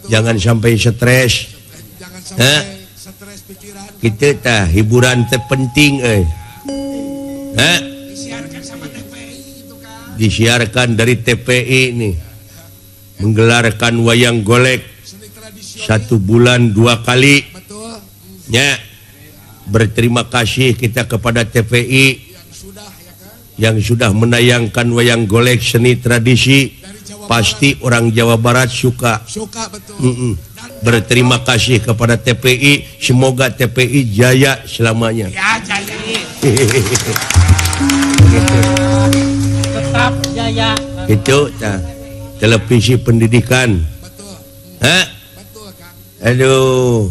Jangan sampai stres. Jangan Hah? sampai stres pikiran. Kita tah hiburan teh penting euy. Hah? Disiarkan sama TPI gitu kan. Disiarkan dari TPI nih. Menggelarkan wayang golek Seni tradisional. 1 bulan 2 kali. Betul. Ya. Berterima kasih kita kepada TPI Yang sudah ya kan. yang sudah menayangkan wayang golek seni tradisi. Dari Jawa Pasti Barat. orang Jawa Barat suka. Suka betul. Dan Berterima kasih kepada TPI, semoga TPI jaya selamanya. Ya, jaya. Tetap jaya. Itu tah, televisi pendidikan. Betul. Hah? Betul, Kang. Aduh.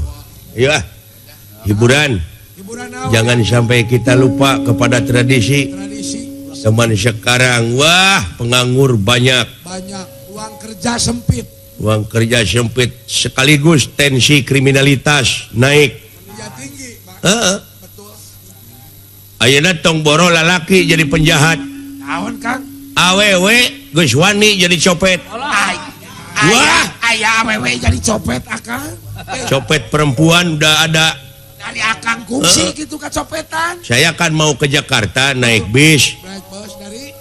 Ayo ah. Hiburan. Hiburan naon? Jangan sampai kita lupa kepada tradisi. Tradisi. Zaman sekarang, wah, penganggur banyak. Banyak, uang kerja sempit. Uang kerja sempit sekaligus tensi kriminalitas naik. Ya tinggi, Pak. Heeh. Betul. Ayeuna tong boro lalaki jadi penjahat. Naon, Kang? Awewe geus wani jadi copet. Ay, Wah. Aya awewe jadi copet akang. Copet perempuan udah ada. Dari akang kungsi gitu kecopetan. Saya kan mau ke Jakarta naik bis. Naik bus dari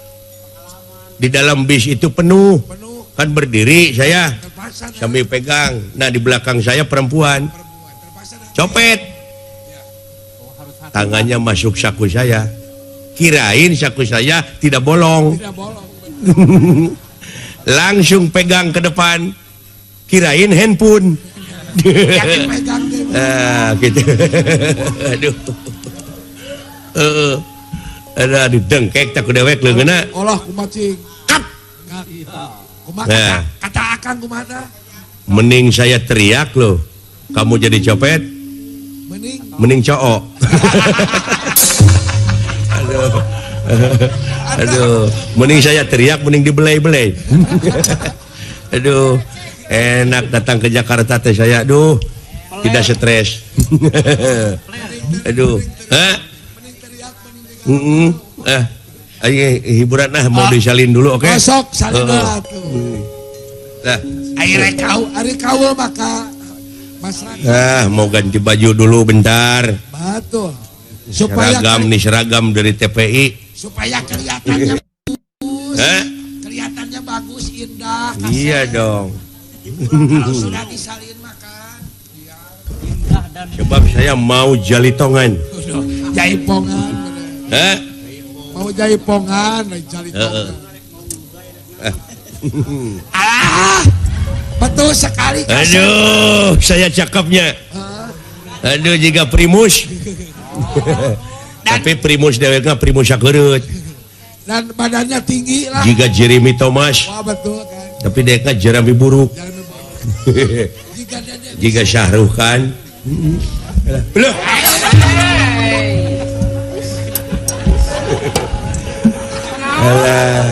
Di dalam bis itu penuh. penuh. Kan berdiri saya Terpaksa dah. sambil pegang. Nah, di belakang saya perempuan. Perempuan terpaksa dah. Copet. Tangannya masuk saku saya. Kirain saku saya tidak bolong. Tidak bolong. Langsung pegang ke depan. Kirain handphone. Yakin pegang deh. Ah, gitu. Aduh. Heeh. Ada didengkek tak dewek leungeunna. Allah kumaha cing. Kap. Kumaha Nah. kata akang kumaha tah? Mending saya teriak loh. Kamu jadi copet, Mending mending cowok. Aduh. Aduh, mending saya teriak, mending dibelai-belai. Aduh, enak datang ke Jakarta teh saya. Aduh, tidak stres. Aduh, hah? mending teriak mending Ayo hiburan ah mau disalin dulu, oke? Okay? Sok salin Heeh. atuh. Nah, Ari kau, ari kaul maka masyarakat ah, mau ganti baju dulu bentar. betul. Supaya Seragam nih, seragam dari TPI. supaya kelihatannya bagus. Hah? Kelihatannya bagus, indah. Kasar. Iya dong. Kalau sudah disalin makan. Iya. Indah dan Sebab saya mau jalitongan. Jaipongan. Bener. Hah? Mau jaipongan, jalitongan. Heeh. Ah, betul sekali. Kasar. Aduh, saya cakepnya. Hah? Aduh, jika primus. Tapi primus dewekna primus sakereut. Dan badannya tinggi lah. Jika Jeremy Thomas, Wah betul kan. tapi dewekna Jeremy buruk. Jeremy Buruk. Jika dia Jika Syahrukh Khan. Loh. Alah.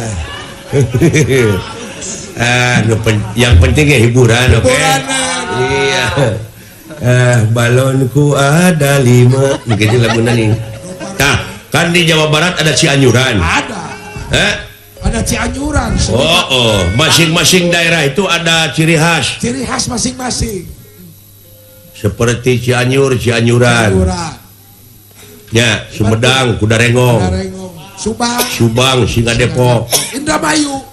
Ah, yang penting ya hiburan, oke? Hiburan, Iya. Ah, balonku ada 5. Begitu lagunya nih. Nah, kan di Jawa Barat ada Cianjuran. Ada. Hah? Ada Cianjuran. Oh, oh, masing-masing daerah itu ada ciri khas. Ciri khas masing-masing. Seperti Cianjur, Cianjuran. Cianjuran. Ya, Sumedang, Kuda Renggong. Kuda Renggong. Subang. Subang, Singa Depok. Indramayu.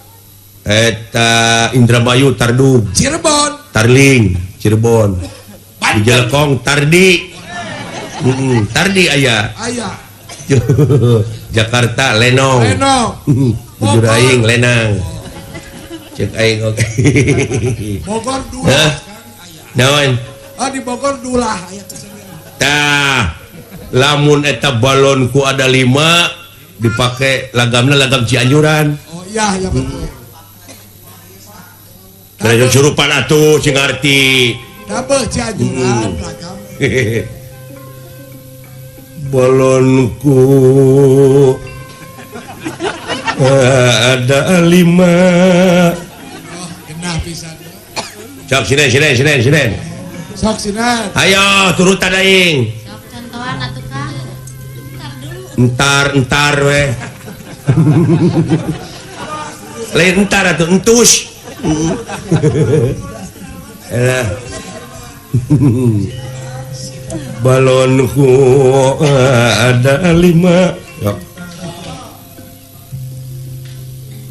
Eta Indramayu, Tardug. Cirebon. Tarling, Cirebon. Banten. Di Jelekong, Tardi. Tardi aya. Aya. Jakarta, Lenong. Lenong. Bujur aing Lenang. Cek aing oke. Bogor Dulah. Hah? Naon? Oh, di Bogor Dulah aya kesenian. Tah, lamun eta balonku ada 5 dipakai lagamna lagam Cianjuran. Oh iya, ya betul. Nah, surupan atuh sing ngarti. Double Cianjuran lagam. Balonku ada 5. Oh, genah pisan. Sok sinen sinen sinen sinen. Sok sinen. Ayo turutan aing. Sok contohan atuh Kang. Entar dulu. Entar entar weh. Lain entar atuh entus. Alah. Balonku ada 5. Yok.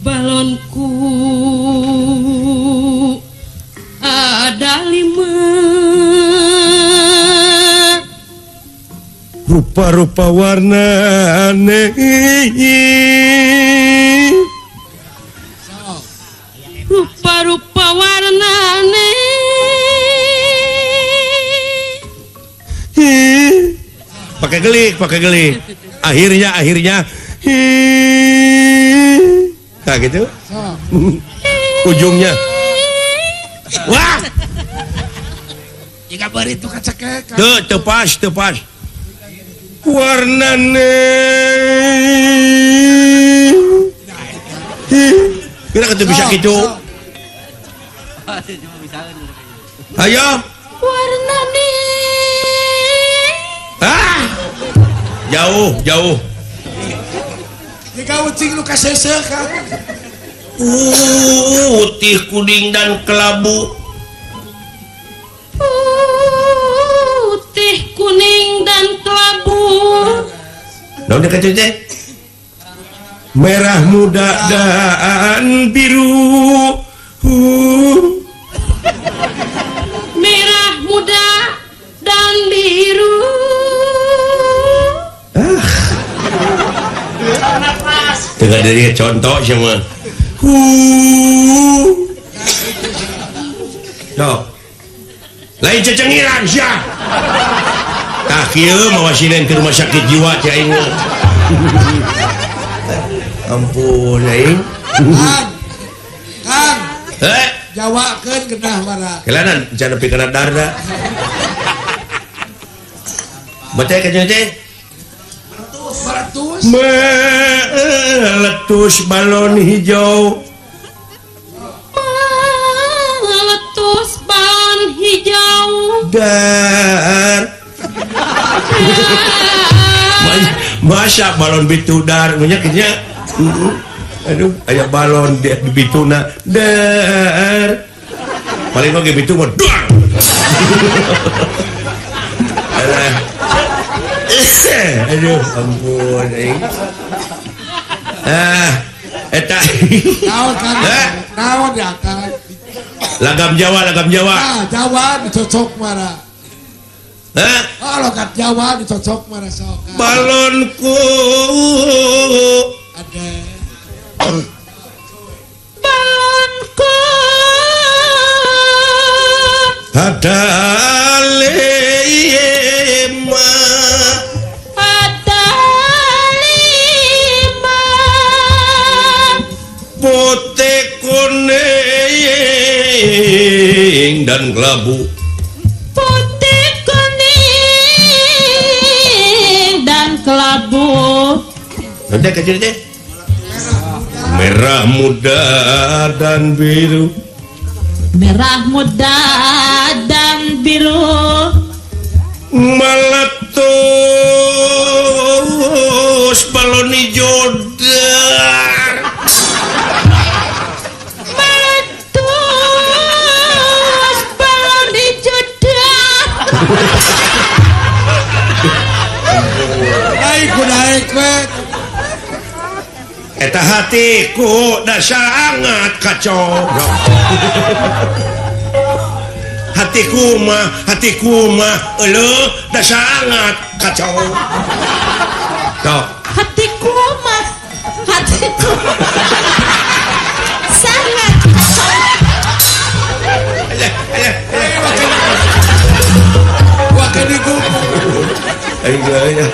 Balonku ada 5. Rupa-rupa warnane. Rupa-rupa warnane. Pakai gelik, pakai gelik. Akhirnya. Nah gitu. Ujungnya. Wah. Jika beri itu kacekek. Tuh, tepas, tepas. Warnane. Kira ketu bisa gitu. Ayo. Warnane. Ah. Jauh, jauh. Jika ucing lu kasese kan. Putih, kuning dan kelabu. Putih, kuning dan kelabu. Naon deui teh? Merah muda dan biru. Merah muda dan biru. Ah. Tengah dari contoh semua. Tuh. Lain cecengiran sia. Tah kieu mawa sinen ke rumah sakit jiwa cai aing. Ampun aing. Kang. Heh, jawakeun genah mara. Kelanan can nepi kana darda. Baca ka teh. Meletus. Meletus balon hijau. Meletus balon hijau. Dar. Masa balon bitu dar nya. Aduh, aya balon di bituna dar. Paling oge bitu mah duang. Alah. Aduh, ampun aing. Ah, eta. Naon kan? Naon ya kan? Lagam Jawa, lagam Jawa. Ah, Jawa dicocok mara. Hah? Oh, logat Jawa dicocok mara sok. Balonku ada. Balonku ada 5. Ada 5. Putih kuning dan kelabu. Putih kuning dan kelabu. Nanti kecil deh. Merah muda dan biru. Merah muda dan biru. Meletus balon hijau dar. Meletus balon hijau dar. Naik ku naik we. Eta hatiku dah sangat kacau. Hatiku mah, euleuh dah sangat kacau. Tok. Hatiku mah, hatiku sangat kacau. Wah, kediku. Ayo,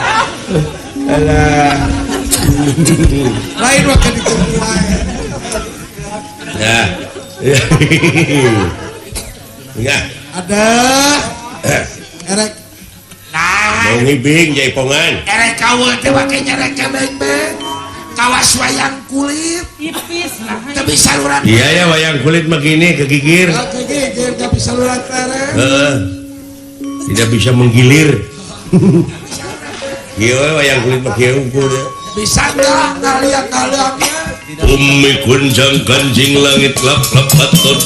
alah. Lain waktu dikumpul. Ya. Ya. Ada. Erek. Nah. Mau ngibing jaipongan. Erek kawul teh make nyerek beng-beng. Kawas wayang kulit. Ipis lah. Tapi saluran. Iya ya wayang kulit begini kegigir. Kegigir tapi saluran lereng. Tidak bisa menggilir. Iya wayang kulit mah kieu unggul ya. Bisa enggak ngaliang-ngaliangnya? Umi kunjang kanjing langit lap lap baton.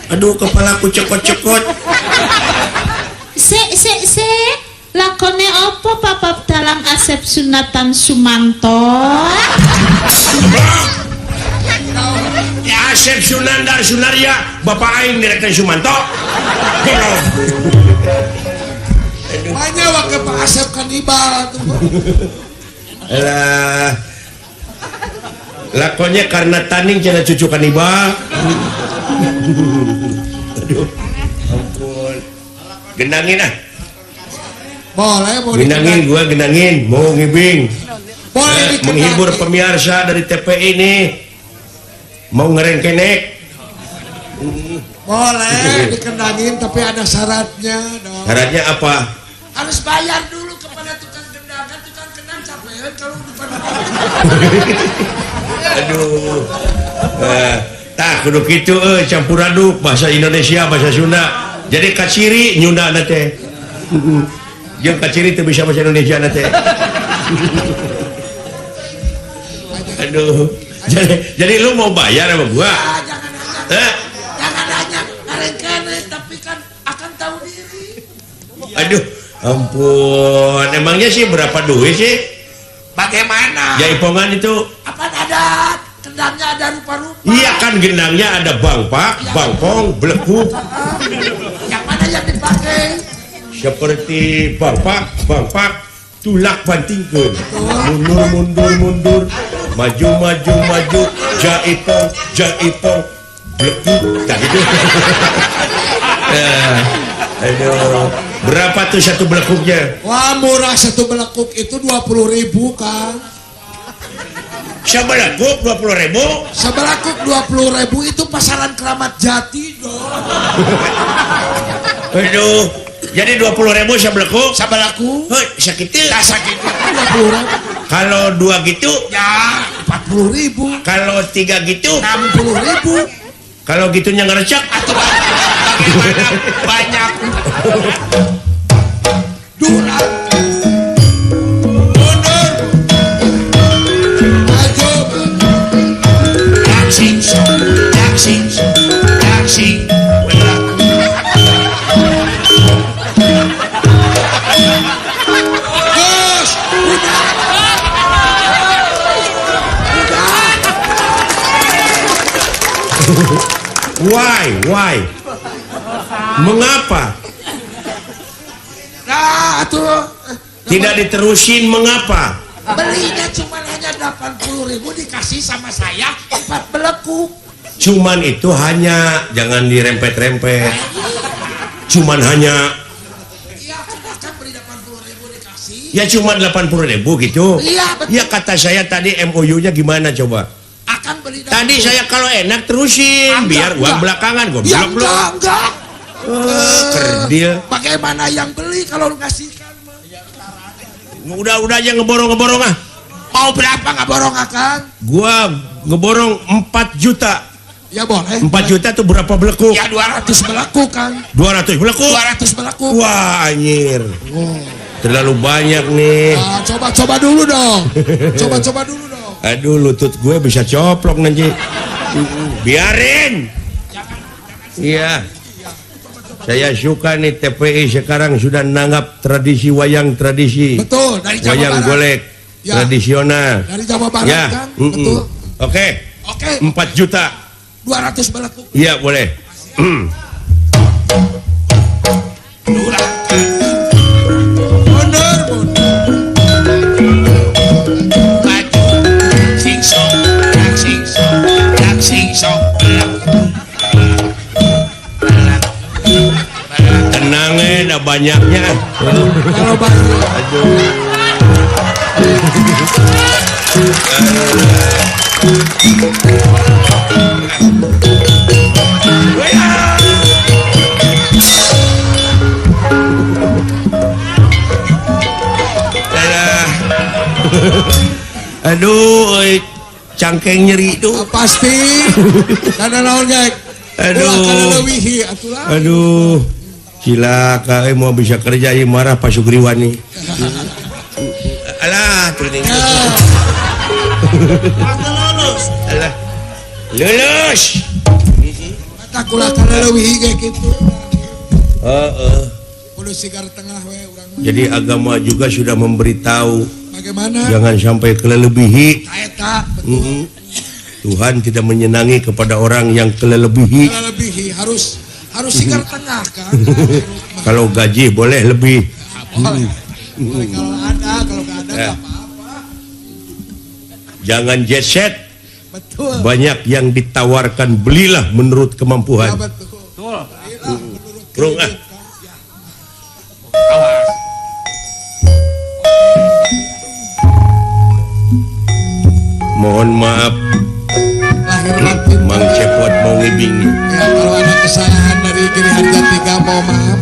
Aduh, kepalaku cekot-cekot. Se se se, lakone opo Papa Dalang Asep Sunatan Sumanto? Ya Asep Sunandar Sunarya, bapak aing direktur Sumanto. Banyak waktu Pak Asep kanibal tuh. Lah, lakonnya karena taning cina cucu kanibal. Aduh, ampun. Genangin ah. Boleh, boleh. Genangin, gua genangin, mau ngibing. Boleh menghibur pemirsa dari TPI ini. Mau ngerengkenek. Boleh dikendangin tapi ada syaratnya dong. Syaratnya apa? Harus bayar dulu kepada tukang gendangan, tukang kendang capek kalau depan. Aduh. Tah kudu kitu campur aduk bahasa Indonesia bahasa Sunda. Jadi kaciri nyunda na teh. Jeung kaciri teu bisa bahasa Indonesia na teh. Aduh. Jadi lu mau bayar sama gua? Jangan nanya. Jangan nanya ngarengkenek tapi kan akan tahu diri. Aduh, ampun. Emangnya sih berapa duit sih? Bagaimana? Jaipongan itu apa ada? Gendangnya ada rupa-rupa. Iya kan gendangnya ada bangpak, ya. Bangkong, belekuk. Yang mana yang dipakai? Seperti bangpak, bangpak, tulak bantingkeun. Mundur, mundur, mundur, maju, maju, maju, jaipong, jaipong, belekuk. Nah gitu. Aduh. Berapa tuh satu belekuknya? Wah murah, satu belekuk itu 20.000 kan. Sebelakuk 20.000. Sebelakuk 20.000 itu pasaran Keramat Jati dong. Aduh, jadi 20.000 sebelakuk. Sebelakuk. Hei, sakit. Ya sakit 20.000. Kalau dua gitu? Ya 40.000. Kalau tiga gitu? 60.000. Kalau gitunya ngerecek? Atau bagaimana banyak durat. Why? Mengapa? Nah, tuh tidak diterusin mengapa? Belinya cuma hanya 80.000 dikasih sama saya 4 belekuk. Cuman itu hanya, jangan dirempet-rempet. Cuman hanya. Iya, kan beli 80.000 dikasih. Ya cuma 80.000 gitu. Iya, betul. Ya kata saya tadi MOU-nya gimana coba? Akan beli tadi saya kalau enak terusin, enggak, biar uang enggak. Belakangan gua ya, blok enggak, enggak. Kerdil. Bagaimana yang beli kalau ngasihkan? Udah aja ngeborong-ngeborong ah. Mau berapa ngeborong akan? Gua ngeborong 4 juta. Ya boleh. 4 juta tuh berapa belekuk? Ya 200 belekuk kan. 200 belekuk? 200 belekuk. Wah, anjir. Wow. Terlalu banyak nih. Nah, coba-coba dulu dong. Coba-coba dulu dong. Aduh, lutut gue bisa coplok nanti. Biarin. Iya. Saya suka nih TPI sekarang sudah nanggap tradisi wayang tradisi. Betul, dari Jawa wayang Barat. Golek ya. Tradisional. Dari Jawa Barat ya. Kan? Betul. Oke. Oke. 4 juta. 200 belekuk. Iya, boleh. Mundur, mundur. Maju. Sing song, sing song, sing song. Tenang dah banyaknya. Kalau banyak. Aduh. Aduh, euy, cangkeng nyeri tuh. Pasti. Karena naon ge? Aduh. Aduh. Cilaka euy mau bisa kerja ieu marah Pak Sugriwani. Alah, tuh nih. Lulus. Alah. Lulus. Mata kula kana leuwih ge kitu. Heeh. Kudu sigar tengah we urang. Jadi agama juga sudah memberitahu bagaimana? Jangan sampai kelelebihi. Eta, betul. Tuhan tidak menyenangi kepada orang yang kelelebihi. Kelelebihi harus sigar tengah kan. Kalau gaji boleh lebih. Boleh. Boleh kalau ada, kalau nggak ada nggak apa-apa. Jangan jet set. Betul. Banyak yang ditawarkan, belilah menurut kemampuan. Ya, betul. Belilah menurut kredit. Awas. Mohon maaf lahir batin. Mang Cepot mau ngibing. Ya, kalau ada kesalahan dari Giri Harja 3 mau maaf.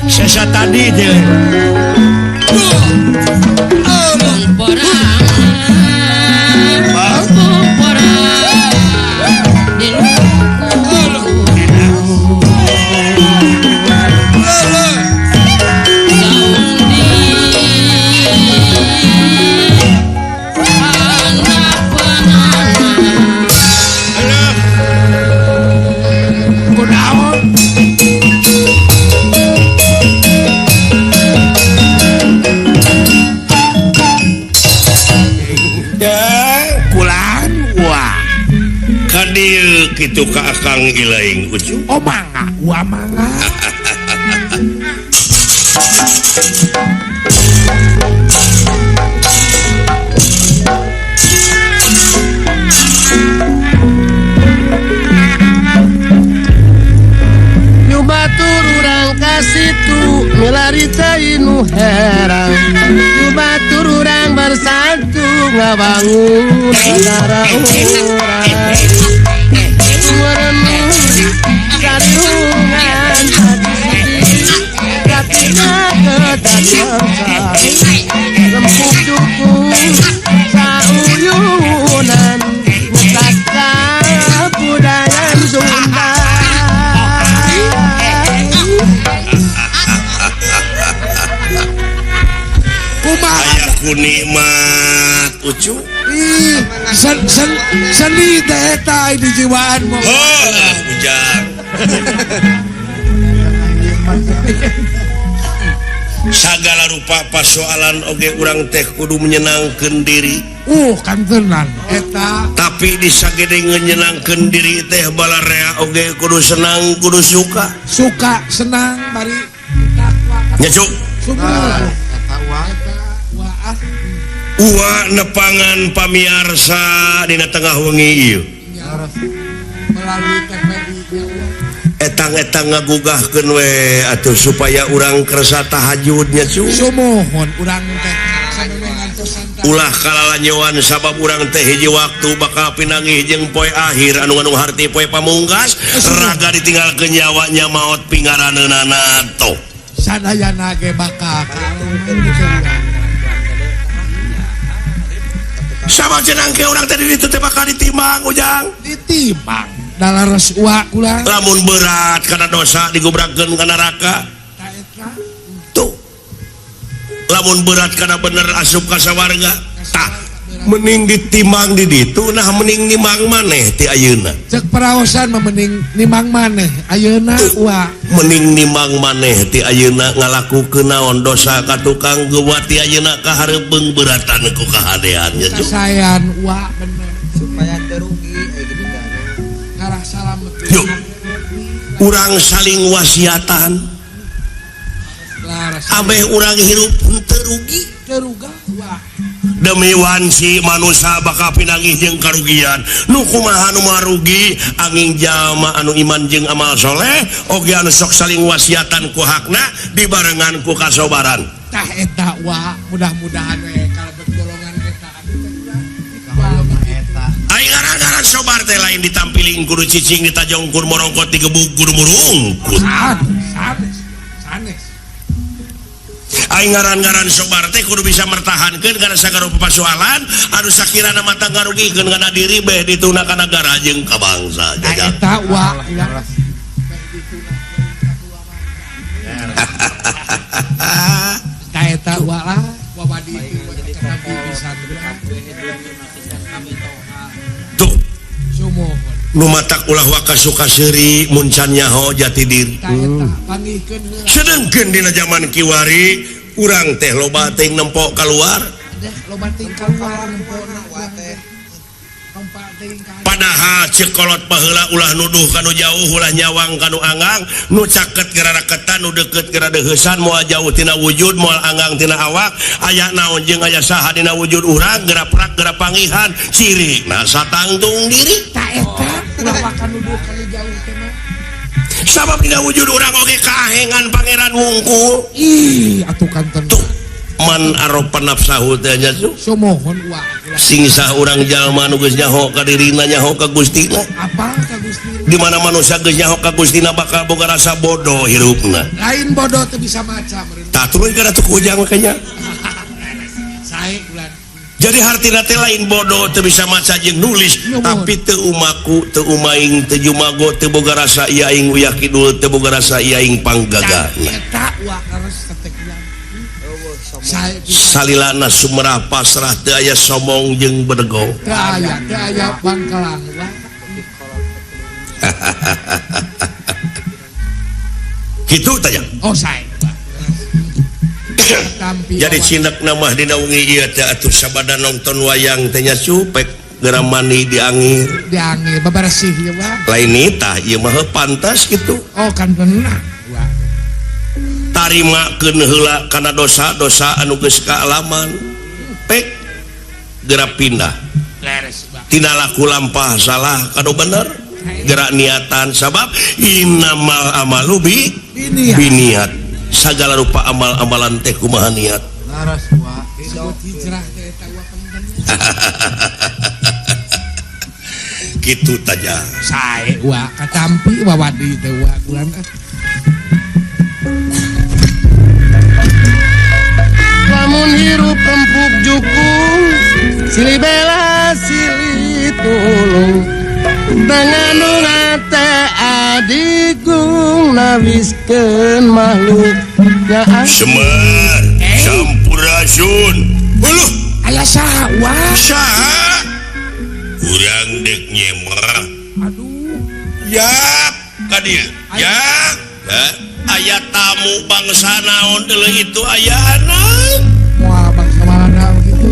Sesa tadi deh. Kitu ka Akang Ilaing Ucu. Oh mangga, wa mangga. Nyubatur urang ka situ milari teu nu herang. Nyubatur urang bersatu ngabangun negara urang. Rempuk dukung sauyunan ngetaka budaya Sunda. Kumaha aya ku nikmat Ucu. Ih, seni teh eta di jiwaan mah. Oh, ujang. Sagala rupa pasoalan oge urang teh kudu menyenangkeun diri. Kan tenan eta. Tapi di sagede nyenangkeun diri teh balarea oge kudu senang, kudu suka. Suka senang bari takwa. Nya cuk. Eta wa eta wa. Uwa nepangan pamiarsa dina tengah wengi ieu. Melalui TPI etang-etang ngagugahkeun we atuh supaya urang kersa tahajudnya cu. Sumuhun urang teh ulah kalalanyoan sabab urang teh hiji waktu bakal pinanggih jeung poe akhir anu ngandung harti poe pamungkas raga ditinggalkeun nyawanya maot pingaraneunana toh sadayana ge bakal. Sama cenang ke orang tadi itu teh bakal ditimbang ujang. Ditimbang. Dalares uak kula. Lamun berat karena dosa digubrakeun ka neraka. Tuh. Lamun berat karena bener asup ka sawarga. Tah, mending ditimbang di ditu nah mending nimang maneh ti ayeuna. Cek paraosan mah mending nimang maneh ayeuna uak. Mending nimang maneh ti ayeuna ngalakukeun naon dosa ka tukang geuwat ti ayeuna ka hareupeung beratan ku kahadean nya. Kasayan uak bener supaya teu rugi gitu kan. Ngarah salamet. Yuk. Urang saling wasiatan. Abeh urang hirup teu rugi. Teu ruga uak. Demi wanci manusia bakal pinangih jeung karugian. Nu kumaha nu marugi angin jalma anu iman jeung amal soleh oge anu sok saling wasiatan ku hakna dibarengan ku kasobaran. Tah eta wa mudah-mudahan we kalebet golongan eta abdi teh ulah. Aing ngaran-ngaran sobar teh lain ditampiling kudu cicing ditajongkur morongkot digebug kudu murungkut. Sanes sanes. Aing ngaran-ngaran sobar teh kudu bisa mertahankeun kana sagala pasoalan anu sakirana mata ngarugikeun kana diri beh dituna ka nagara jeung ka bangsa. Eta wa ta eta wa lah wawadi bisa tuh nu matak ulah waka suka seuri mun can nyaho jati diri. Sedengkeun dina zaman kiwari urang teh loba teuing nempo kaluar. Padahal ceuk kolot baheula ulah nuduh kanu jauh ulah nyawang kanu anggang nu caket geura raketan nu deukeut geura deuheusan moal jauh tina wujud moal anggang tina awak aya naon jeung aya saha dina wujud urang geura prak geura pangihan ciri nah satangtung diri. Ta eta ulah waka nuduh kanu jauh teh mah. Sabab dina wujud urang oge kaahengan pangeran wungkul. Ih atuh kanten. Tuh man aropa nafsahu teh nya sumohon wa sing sah urang jalma nu geus nyaho ka dirina nyaho ka Gustina. Apa ka Gustina? Di mana manusia geus nyaho ka Gustina bakal boga rasa bodoh hirupna. Lain bodoh teu bisa maca meureun. Tah turun kana tuh ujang makanya. Sae ulan. Jadi hartina teh lain bodoh teu bisa maca jeung nulis tapi teu umaku teu umaing teu jumago teu boga rasa ieu aing uyah kidul teu boga rasa ieu aing panggagana. Eta wa leres teh ulang. Salilana sumerah pasrah teu aya somong jeung bedego. Teu aya bangkelang wa. Kitu tanya. Oh sae. Jadi cinek mah dina wengi ieu teh atuh sabada nonton wayang teh nya supek geura mani diangir. Diangir babaresih ieu mah. Lain nitah ieu mah pantas kitu. Oh kan bener. Tarimakeun heula kana dosa-dosa anu geus kaalaman. Pek geura pindah. Tina laku lampah salah kanu bener. Gerak niatan sabab innamal amalu bi biniat. Sagala rupa amal-amalan teh kumaha niat. Kitu taja. Sae wa katampi wawadi teh wa kulan. Lamun hirup empuk jukung silih bela silih tulung dengan teh adigung nawiskeun makhluk ya. Semer sampurasun. Uluh aya saha wa saha urang deuk nyemer. Aduh yap ka dieu ya aya tamu bangsa naon deuleu itu aya anak moal bangsa mana begitu.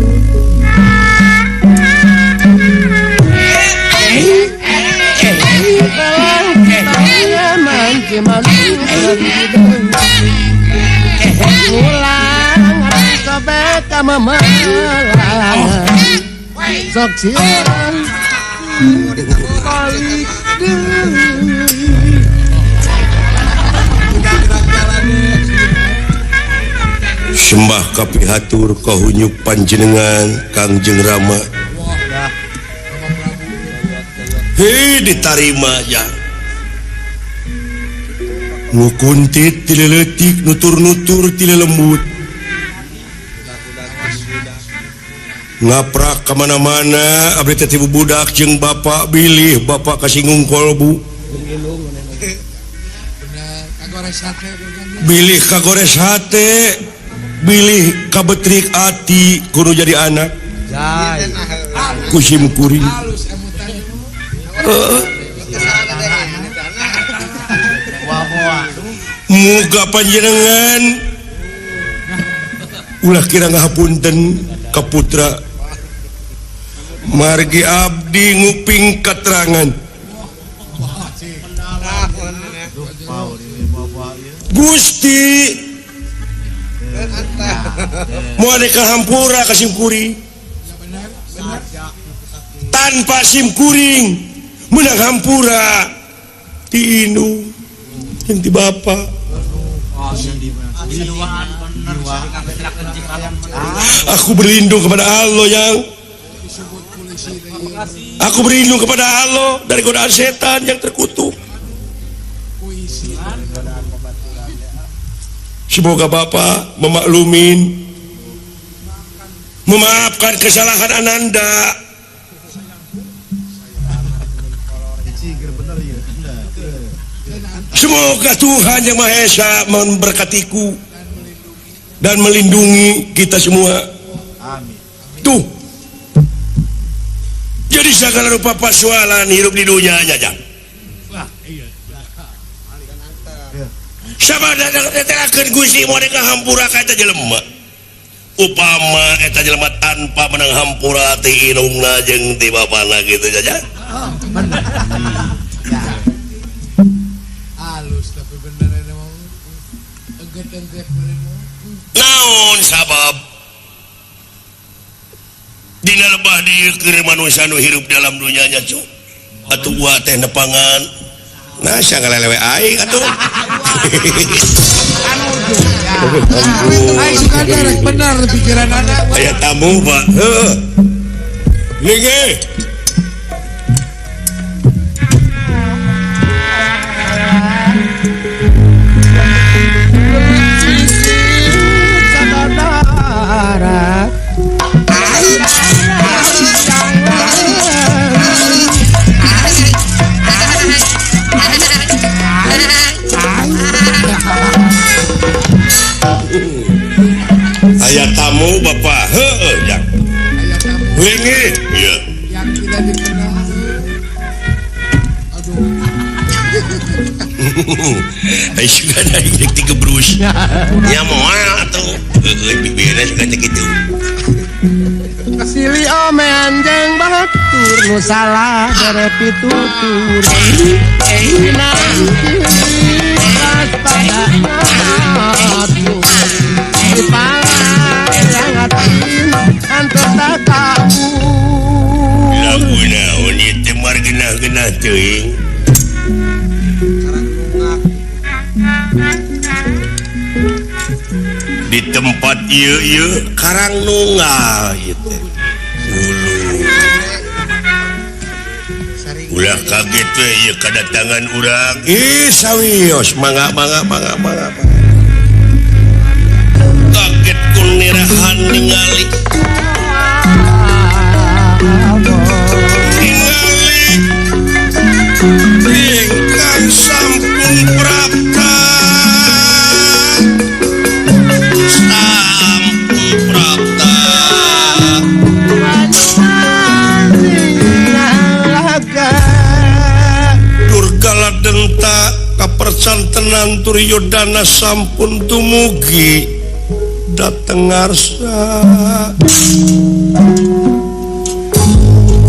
Sembah kapihatur kahunyuk panjenengan Kangjeng Rama. Hei ditarima ya. Nu kuntit ti leutik nutur-nutur ti lembut. Ngaprak kemana-mana abdi teh tibu budak jeung bapak bilih bapak kasinggung kolbu. Bilih kagores hate, bilih kabetrik ati kudu jadi anak. Kusim kuring. Muga panjenengan ulah kira ngahapunten ka putra. Margi abdi nguping keterangan. Gusti moal kahampura ka simkuring. Tanpa simkuring menang hampura ti indung jeung ti bapa. Aku berlindung kepada Allah yang aku berlindung kepada Allah dari godaan setan yang terkutuk. Semoga Bapak memaklumin, memaafkan kesalahan Ananda. Semoga Tuhan Yang Maha Esa memberkatiku dan melindungi kita semua. Tuh. Jadi segala rupa persoalan hidup di dunia aja. Sama datangkeun Gusti mereka hampura ka eta jelema. Upama eta jelema tanpa menang hampura ti indungna jeung ti bapana kitu saja. Halus tapi bener eta mah. Engget-engget naon sabab dina lebah dieu keur manusia nu hirup dalam dunia nya cu. Atuh gua teh nepangan. Nah, sangalelewe aing atuh. Ai suka darek bener pikiran anak. Aya tamu, Pak. Heeh. Linge. Aya tamu Bapak. Heeh, jang. Aya tamu. Linge. Iya. Yang tidak dikenal. Aduh. Ai sugan aing rek digebrus. Nya moal atuh. Heueuh bibirna sugan teh kitu. Sili omean jeung batur nu salah bere pitutur. Lagu naon ieu teh margenah-genah teuing. Di tempat ieu ieu karang nunggal ieu teh. Ulu. Ulah kaget we ieu kadatangan urang. Ih sawios mangga mangga mangga mangga. Kaget ku nirahan ningali. Ningali ingkang sampun prapta. Sampun prapta. Durgala denta kapercantenan Turyodana sampun tumugi dateng ngarsa.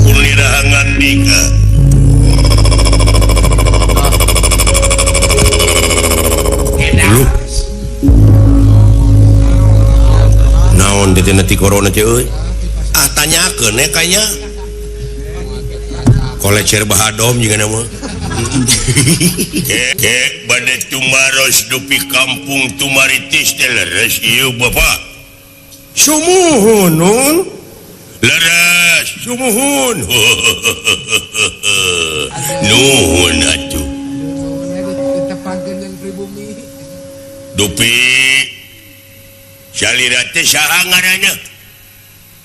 Kulirahangan dika. Lu. Naon teh ti corona teh euy? Ah tanyakeun we kayanya. Kolecer bahadom juga nama. Ke bade tumaros dupi kampung Tumaritis teh leres ieu Bapak. Sumuhun nun. Leres sumuhun. Nuhun atuh. Dupi salira teh saha ngaranna?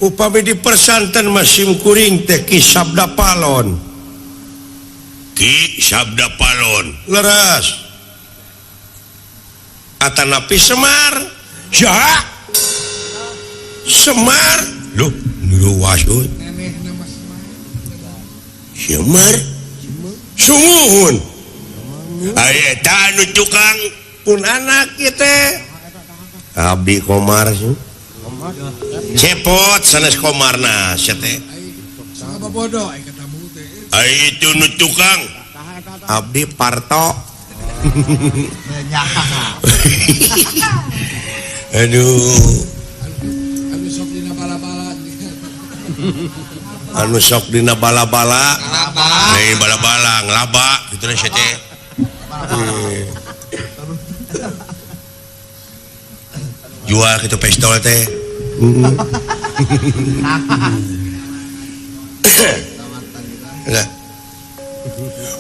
Upami di persanten mah sim kuring teh Ki Sabda Palon. Ki Sabda Palon. Leres. Atanapi Semar. Saha? Semar. Loh, luas euy. Semar. Sumuhun. Aya eta anu tukang pun anak ieu teh. Abdi Komar sih. Cepot sanes Komarna sia teh. Bodoh ai katamu teh. Ai itu nu tukang. Abdi Parto. Aduh. Anu sok dina bala-bala. Anu sok dina bala-bala. Hei bala-bala ngelaba kitu sia teh. Jual kitu pistol teh. Lah.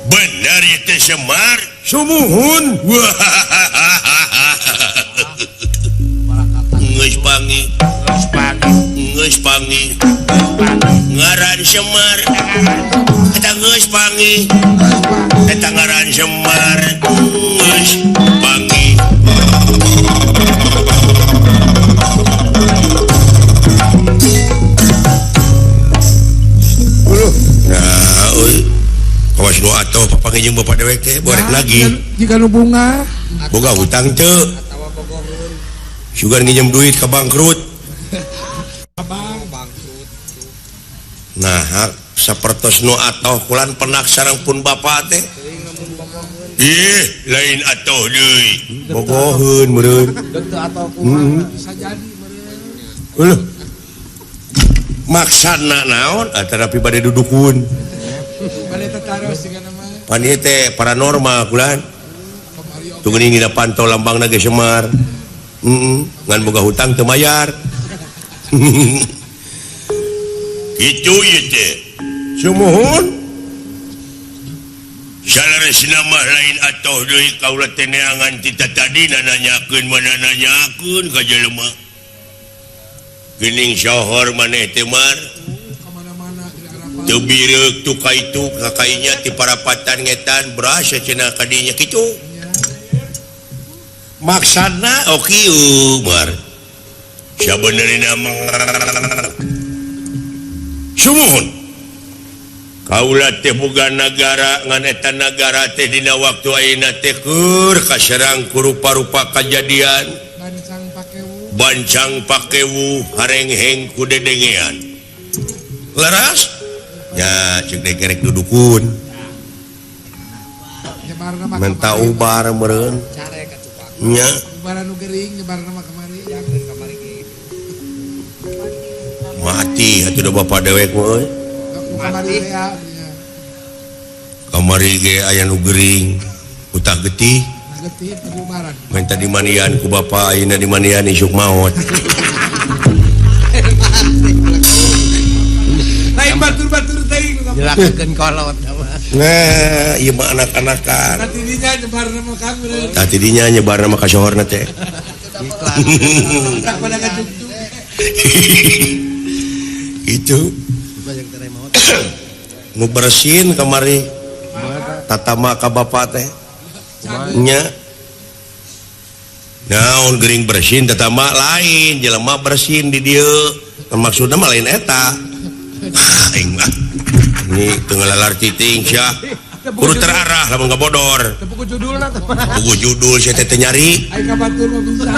Benar itu Semar. Sumuhun. Geus pangi. Geus pangi. Ngaran Semar. Eta geus pangi. Eta ngaran Semar. Geus pangi. Nah, euy. Kawas nu atuh papanggih jeung bapak dewek teh borek lagi. Jika nu bunga. Boga hutang teu. Sugan nginjem duit ka bangkrut. Nah, sapertos nu atoh kulan penak sareng pun bapak teh. Ih, lain atoh deui. Bogoheun meureun. Bisa jadi meureun. Uluh. Maksana naon atanapi bade dudukun. Bade tetaros sigana mah. Pan ieu teh paranormal kulan. Tuh geuning dina pantau lambangna ge Semar. Ngan boga hutang teu mayar. Kitu ieu teh. Sumuhun. Saleresna mah lain atoh deui kaula teh neangan ti tatadina nanyakeun mana nanyakeun ka jelema. Geuning sohor maneh teh Mar. Teu bireuk tu ka itu ka kainya ti parapatan ngetan berasa cenah ka dinya kitu. Maksana oh kieu Mar. Sabenerna mah sumuhun. Kaula teh boga nagara ngan eta nagara teh dina waktu ayeuna teh keur kaserang ku rupa-rupa kajadian. Bancang pakewu harengheng ku dedengean. Leres? Ya ceuk degerek dudukun. Menta ubar meureun. Nya. Ubaran nu gering nyebarna mah kamari. Mati atuh da bapak dewek mah euy. Kamari Kamari ge aya nu gering, utah getih. Getih ubaran. Minta dimanian ku bapak ayeuna dimanian isuk maot. Lain batur-batur teuing jelakeun kolot. Nah, ieu mah anak-anakan. Tah tidinya nyebarna mah ka meureun. Tah tidinya nyebarna mah ka sohorna teh. Tak pada ngajugtug. Itu. Nu bersin kamari. Tatama ka bapak teh. Nya. Naon gering bersin tatama lain, jelema bersin di dieu. Maksudna mah lain eta. Aing mah. Ini teu ngalalar cicing sia. Kudu terarah lamun ngabodor. Teu buku judulna teh. Buku judul sia teh nyari. Ai ka batur mah bisa.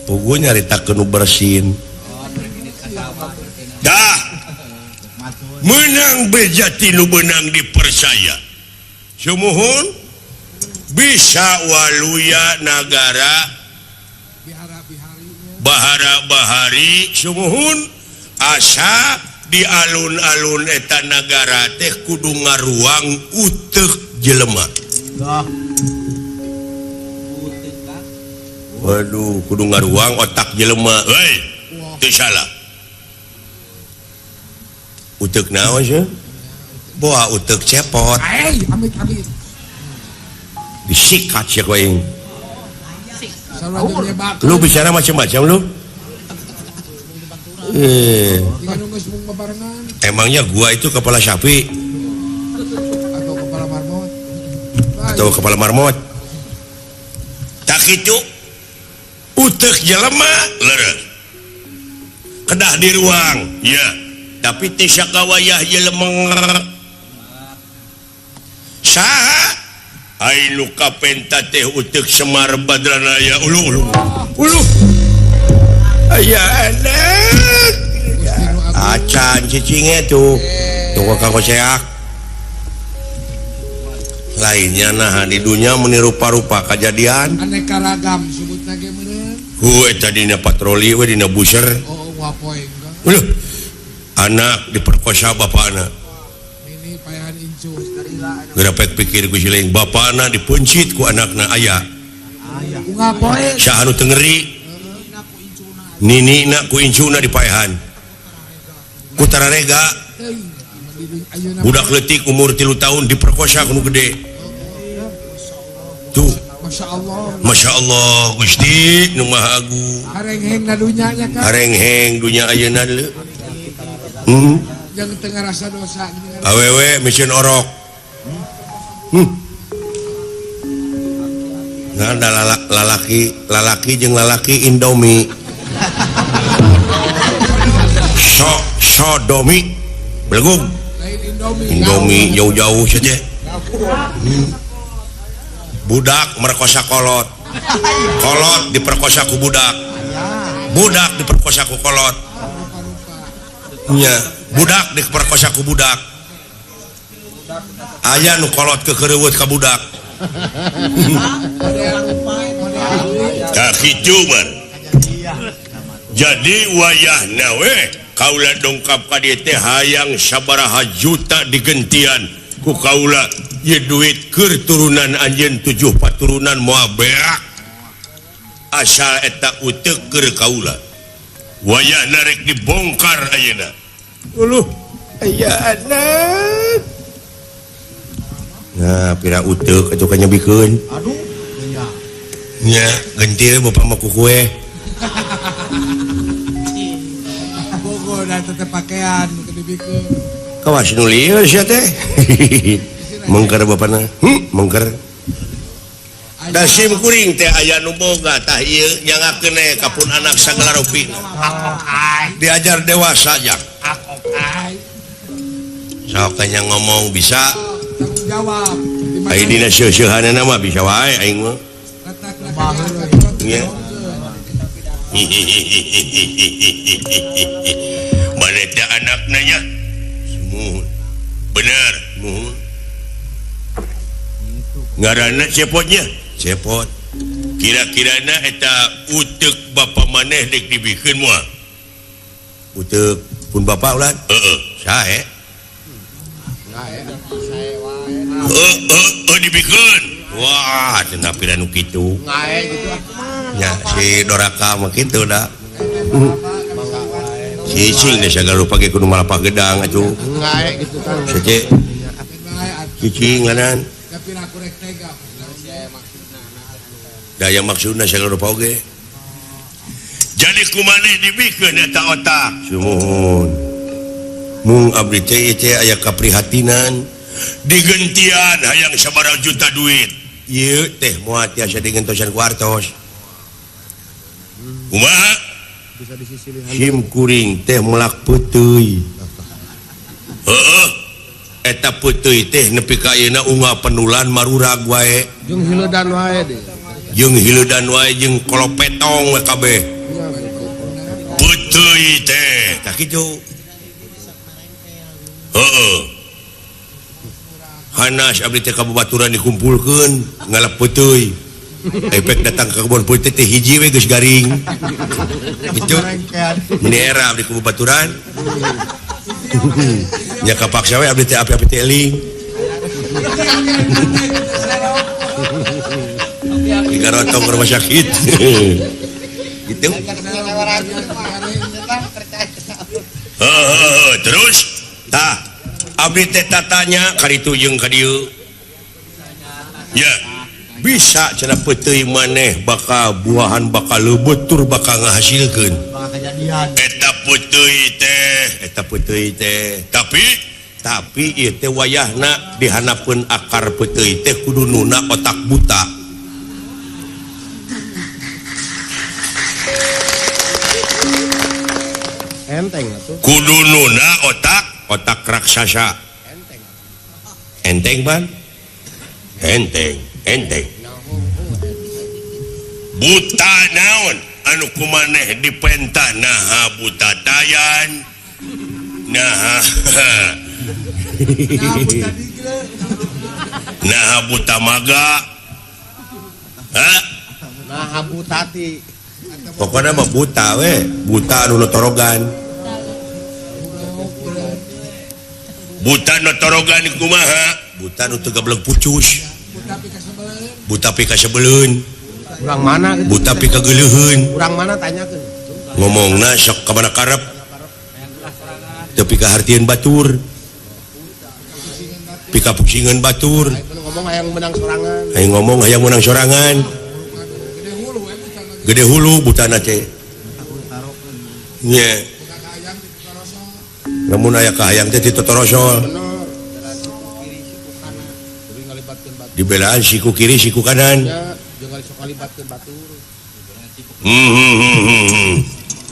Pugu nyaritakeun nu bersin. Dah. Menang bejati nu beunang dipercaya. Sumuhun bisa waluya nagara bahara-bahari sumuhun asa di alun-alun eta nagara teh kudu ngaruang uteuk jelema. Waduh, kudu ngaruang otak jelema. Hei, teu salah. Uteuk naon sih? Boa uteuk cepot. Amit-amit. Disikat sia ku aing. Lu bicara macam-macam lu. Emangnya gua itu kepala sapi atau kepala marmot? Atau kepala marmot? Tak kitu utek jelema leres. Kedah di ruang, ya. Tapi teu sakawayah jelema. Saha? Ai nu kapenta teh utek Semar Badranaya ulu ulu. Ulu. Aya anak. Acan cicingnya tuh. Tunggu kanggo seak. Lainnya nah di dunia menirupa-rupa kejadian. Aneka ragam sebutna ge meureun. Hu eta dina patroli we dina buser. Oh, wapoe enggak. Uluh. Anak diperkosa bapana. Ini payahan incu. Gerapek pikir ku siling bapana dipencit ku anakna aya. Unggal poe. Saha nu teu ngeri? Ninina ku incuna dipaehan. Ku tararega. Budak leutik umur 3 tahun diperkosa ku nu gede. Tuh. Masya Allah. Masya Allah Gusti nu Maha Agung. Harengheng na dunya nya kan. Harengheng dunya ayeuna leuh. Jangan tengah rasa dosa. Awewe mission orok. Nah, ada lalaki jeung lalaki Indomie. Sodomi belegung. Indomie jauh-jauh saja. Budak merkosa kolot. Kolot diperkosa ku budak. Budak diperkosa ku kolot. Nya, budak diperkosa ku budak. Aya nu kolot kekereuweut ka budak. Tah kitu man. Jadi wayahna we kaula dongkap ka dieu teh hayang sabaraha juta digentian ku kaula ieu duit keur turunan anjeun 7 paturunan moal beak. Asal eta uteuk keur kaula. Wayahna rek dibongkar ayeuna. Uluh, aya anak. Nah, pira uteuk atuh ka nyebikeun. Aduh, nya. Nya, gentil bapak mah ku kue. Bogo da tetep pakaian nu dibikeun. Kawas nu lieur sia teh. Mengker bapana. Mengker. Da sim kuring teh aya nu boga tah ieu nyangakeun we ka pun anak sagala rupina. Diajar dewasa jak. Sok nya ngomong bisa tanggung jawab. Ai dina seuseurhanana mah bisa wae aing mah. Nya. Mana teh anakna nya? Sumuhun. Bener, muhun. Ngaranna cepotnya? Cepot. Kira-kirana eta uteuk bapa maneh dek dibikeun moal? Uteuk pun bapa ulan? Heeh, sae. Heeh, dibikeun. Wah, cenah pira nu kitu. Ngae gitu ah. Nya si doraka mah kitu da. Cicing deh sagala rupa ge kudu malapah gedang atuh. Ngae gitu kan. Cece. Cicing lanan. Daya maksudna sagala rupa oge. Jadi kumaneh dibikeun eta otak. Sumuhun. Mung abdi teh teh aya kaprihatinan digentian hayang sabaraha juta duit. Ieu teh moal tiasa digentosan ku artos. Kumaha? Bisa disisilihan. Sim kuring teh melak peuteuy. Heeh. Eta peuteuy teh nepi ka ayeuna unggal penulan marurag wae. Jeung hileudan wae deui. Jeung hileudan wae jeung kolopetong we kabeh. Peuteuy teh tah kitu. Heeh. Hanas abdi teh ka babaturan dikumpulkeun ngalap peuteuy. Efek datang ke kebun putih teh hiji we geus garing. Gitu. Meni era abdi ka babaturan. Nya kapaksa we abdi teh api-api teh eling. Digarotong ke rumah sakit. Gitu. Terus tah abdi teh tatanya karitu jeung ka dieu. Ya. Bisa cenah peuteuy maneh bakal buahan bakal leubeut tur bakal ngahasilkeun. Kejadian. Eta peuteuy teh, eta peuteuy teh. Tapi ieu teh wayahna dihanapeun akar peuteuy teh kudu nuna otak buta. Enteng atuh. Kudu nuna otak raksasa. Enteng. Enteng ban? Enteng, enteng. Buta naon anu kumaneh dipentah naha buta tayan naha naha buta maga ha naha butati pokoknya mah buta we buta anu notorogan buta notorogan kumaha buta nu teu gablek pucus buta pikasebeleun urang mana gitu. Buta pikageuleuheun urang mana tanyakeun ngomongna sok ka mana karep teu pikahartieun batur pikapusingeun batur ngomong hayang menang sorangan hayang ngomong hayang menang sorangan gede hulu butana teh nya lamun aya kahayang teh ditotorosol dibelaan siku kiri siku kanan.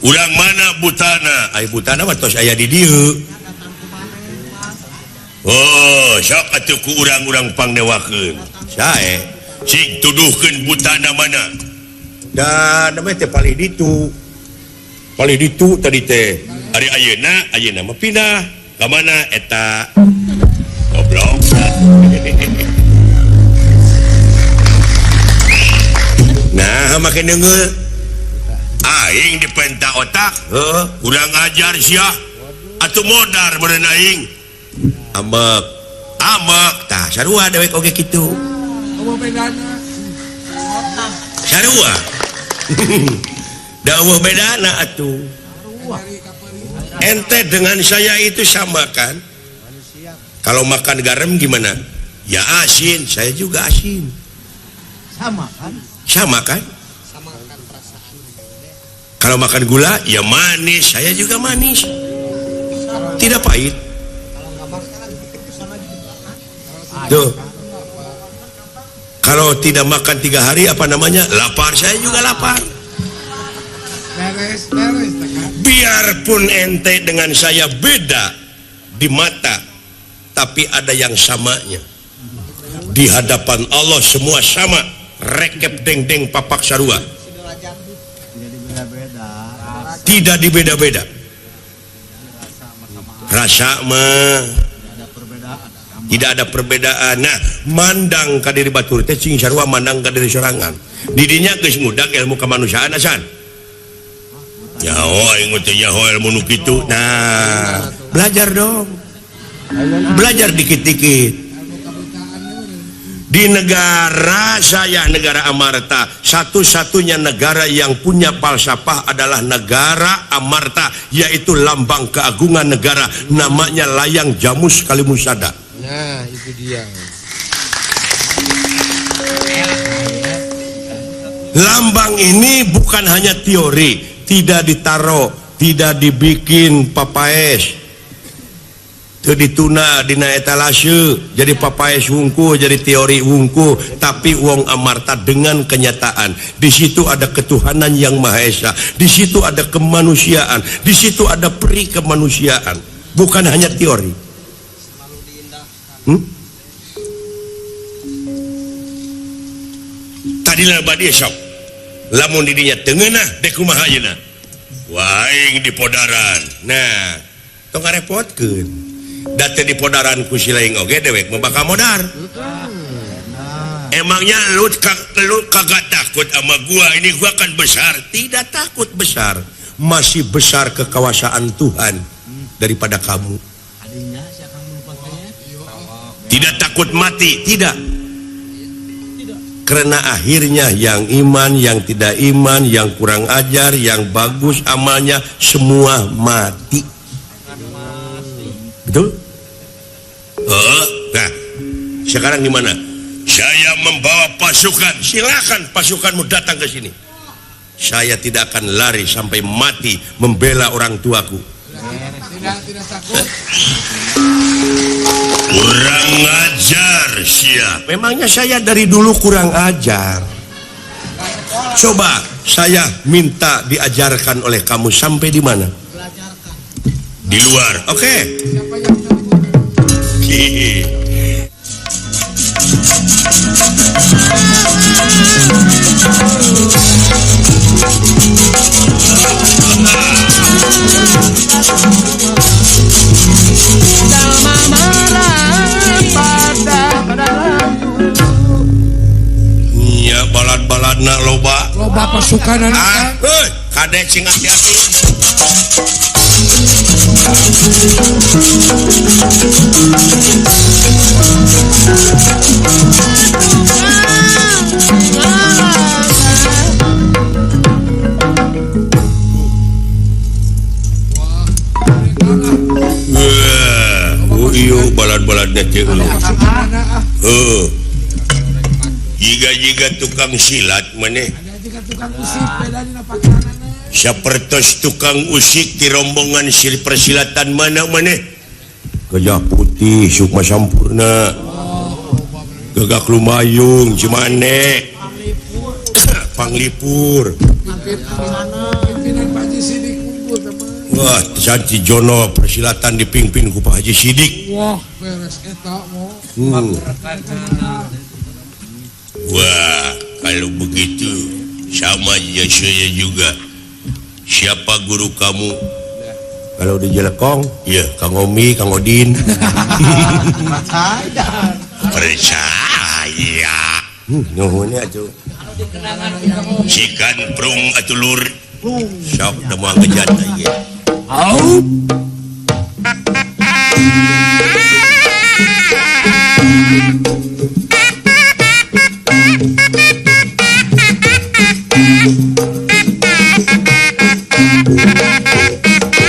Urang mana butana? Ai butana mah tos aya di dieu. Oh, sok atuh ku urang-urang pangdewakeun. Sae, sing tuduhkeun butana mana? Da namanya teh palih ditu. Palih ditu tadi teh. Ari ayeuna, ayeuna mah pindah. Ka mana eta? Goblok. Nah, makin deunggeul. Aing dipenta otak, heuh, kurang ajar sia. Atuh modar meureun aing. Ambek. Ambek tah sarua dewek oge kitu. Eueuh bedana. Sarua. Da eueuh bedana atuh. Ente dengan saya itu sama kan? Kalau makan garam gimana? Ya asin, saya juga asin. Sama kan? Sama kan? Sama kan perasaan. Kalau makan gula, ya manis. Saya juga manis. Tidak pahit. Tuh. Kalau tidak makan 3 hari, apa namanya? Lapar. Saya juga lapar. Biarpun ente dengan saya beda di mata, tapi ada yang samanya. Di hadapan Allah semua sama. Rekep deng-deng papak sarua. Tidak dibeda-beda. Rasa mah tidak ada perbedaan. Nah, mandang ka diri batur teh cing sarua mandang ka diri sorangan. Didinya geus ngudag ilmu kemanusiaan asan. Nyaho aing teh nyaho ilmu nu kitu. Nah, belajar dong. Belajar dikit-dikit. Di negara saya, negara Amarta, satu-satunya negara yang punya falsafah adalah negara Amarta, yaitu lambang keagungan negara, namanya layang jamus kalimusada. Nah, itu dia. Lambang ini bukan hanya teori, tidak ditaruh, tidak dibikin papaes. Teu dituna dina etalase jadi papaes wungku, jadi teori wungku, tapi wong Amarta dengan kenyataan. Di situ ada ketuhanan yang Maha Esa, di situ ada kemanusiaan, di situ ada peri kemanusiaan, bukan hanya teori. Tadi lah badi sok, lamun didinya tengenah dek kumaha ayeuna. Wah, aing di podaran. Nah, tong ngarepotkeun. Date di podaran ku si laing oge dewek mah bakal modar. Emangnya lu kagak takut sama gua, ini gua kan besar. Tidak takut besar, masih besar kekuasaan Tuhan daripada kamu. Tidak takut mati, tidak. Karena akhirnya yang iman, yang tidak iman, yang kurang ajar, yang bagus amalnya, semua mati. Betul? Nah, sekarang gimana? Saya membawa pasukan. Silakan pasukanmu datang ke sini. Saya tidak akan lari sampai mati membela orang tuaku. Tidak takut. Kurang ajar sia. Memangnya saya dari dulu kurang ajar. Coba saya minta diajarkan oleh kamu sampai di mana? Di luar. Oke. Okay. Nya balad-baladna loba. Loba pasukan ah, heuh, kade cing hati-hati. Wah, oh iyo balad-baladna teh. Heeh. Jiga-jiga tukang silat maneh. Sapertos tukang usik di rombongan sir persilatan mana maneh. Gajah putih Sukma Sampurna. Gagak lumayung Cimane. Panglipur. Wah, Santi Jono persilatan dipimpin ku Pak Haji Sidik. Wah, beres eta mo. Wah, kalau begitu sama saya juga. Siapa guru kamu? Kalau di Jelekong, iya, Kang Omi, Kang Odin. Percaya. Nuhun atuh. Sikan prung atuh lur. Sok da moal ngejat ieu. Au. Thank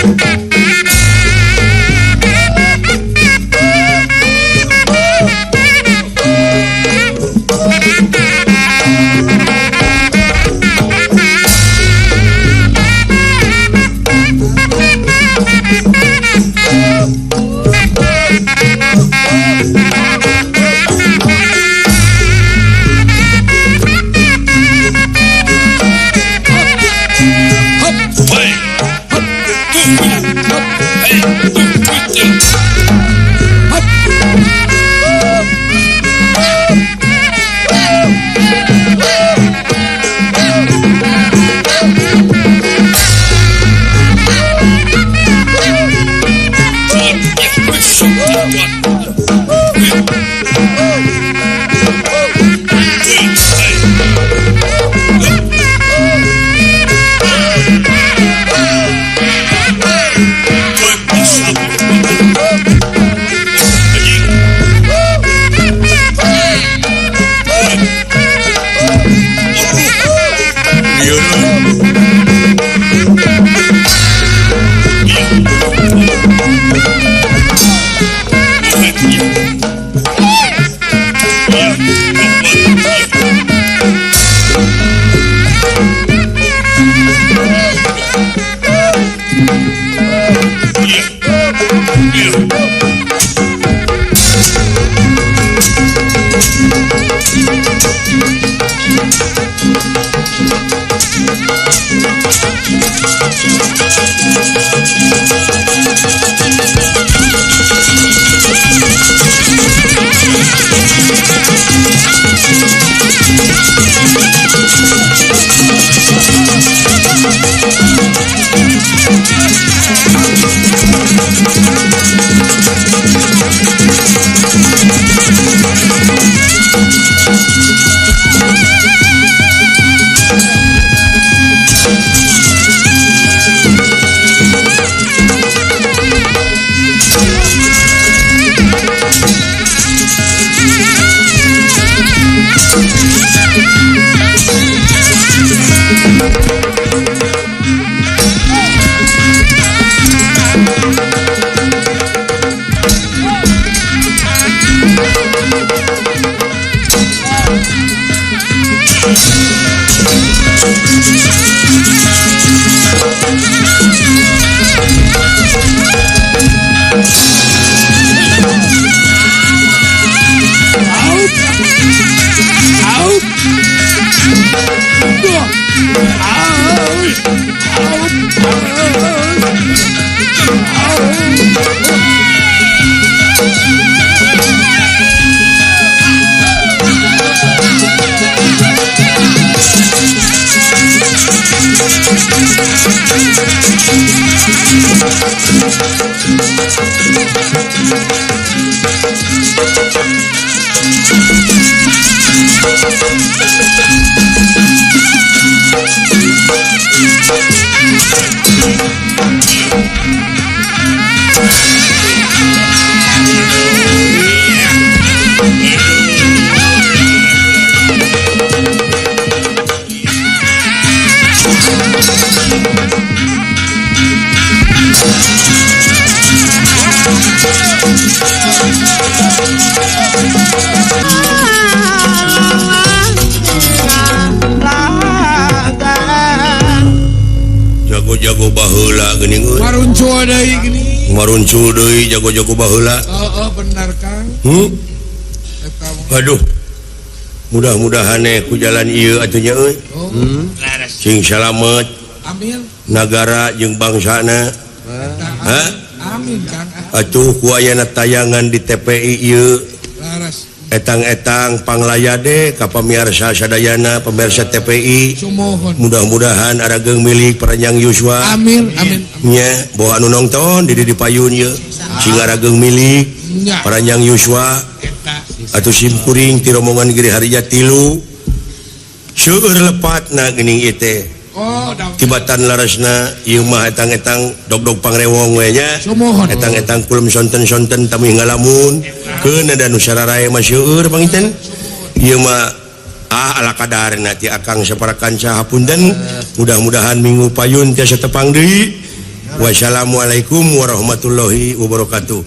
Jago-jago baheula geuning euy. Maruncul deui geuning. Maruncul deui jago-jago baheula. Heeh, bener Kang. Aduh. Mudah-mudahan ku jalan ieu atuh nya euy. Sing salamet. Amin. Nagara jeung bangsana. Hah? Amin Kang. Atuh ku ayana tayangan di TPI ieu. Etang-etang panglayade ka pamirsa sadayana pemirsa TPI. Mudah-mudahan arageung milik Paranjang Yuswa. Amin amin. Nya boh anu nonton di di payun ieu sing arageung milik Paranjang Yuswa. Atuh simkuring ti rombongan Giri Harja 3 seueur lepatna geuning ieu teh. Tibatan larasna ieu mah etang-etang dog-dog pangrewong we nya. Etang-etang kulum sonten-sonten tami ngalamun. Keun ada nu sararae mah seueur panginten. Ieu mah ala kadarna ti akang sapara kanca hapunten. Mudah-mudahan minggu payun tiasa tepang deui. Wassalamualaikum warahmatullahi wabarakatuh.